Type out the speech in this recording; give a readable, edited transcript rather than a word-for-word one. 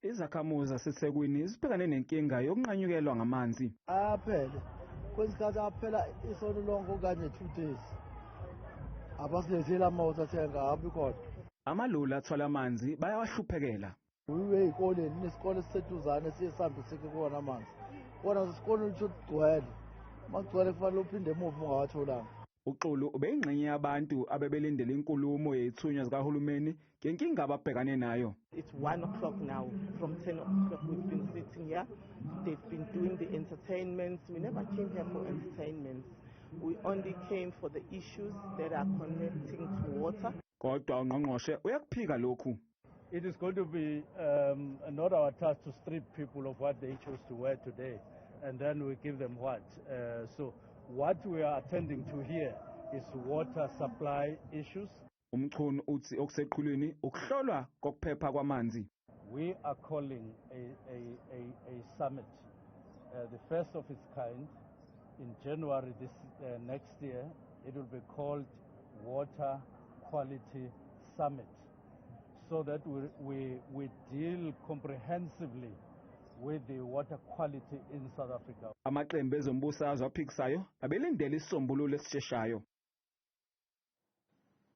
Izakhamuzi zaseThekwini zibhekane nenkinga yokunqanyukelwa ngamanzi. Ayaphele kwesikhathi, aphela isonto lonke okanye 2 days, abasiletheli ama-water tank, ahabi khona. Amaloli athwala amanzi bayawahluphekela. Uyiwe ey'koleni, kunesikole esiseduzane siye sihambe sikhe kuwona amanzi. Kona esikoleni uthi kugcwele, uma kugcwele kufanele uphinde emuva ungawatholanga. Uxulu ubeyingxenye yabantu abebelindele inkulumo yezithunywa zikahulumeni ngenkinga ababhekane nayo. It's 1 o'clock now. From 10 o'clock, we've been sitting here. They've been doing the entertainments. We never came here for entertainments. We only came for the issues that are connecting to water. Kodwa ungqongqoshe uyakuphika lokhu. It is going to be not our task to strip people of what they chose to wear today, and then we give them what. So what we are attending to here is water supply issues. UMchunu uthi okuseqhulwini ukuhlolwa kokuphepha kwamanzi. We are calling a summit, the first of its kind, in January this next year. It will be called Water Quality Summit, so that we deal comprehensively with the water quality in South Africa. Amaqembu ezombusazwe aphikisayo abelindele isisombululo esisheshayo.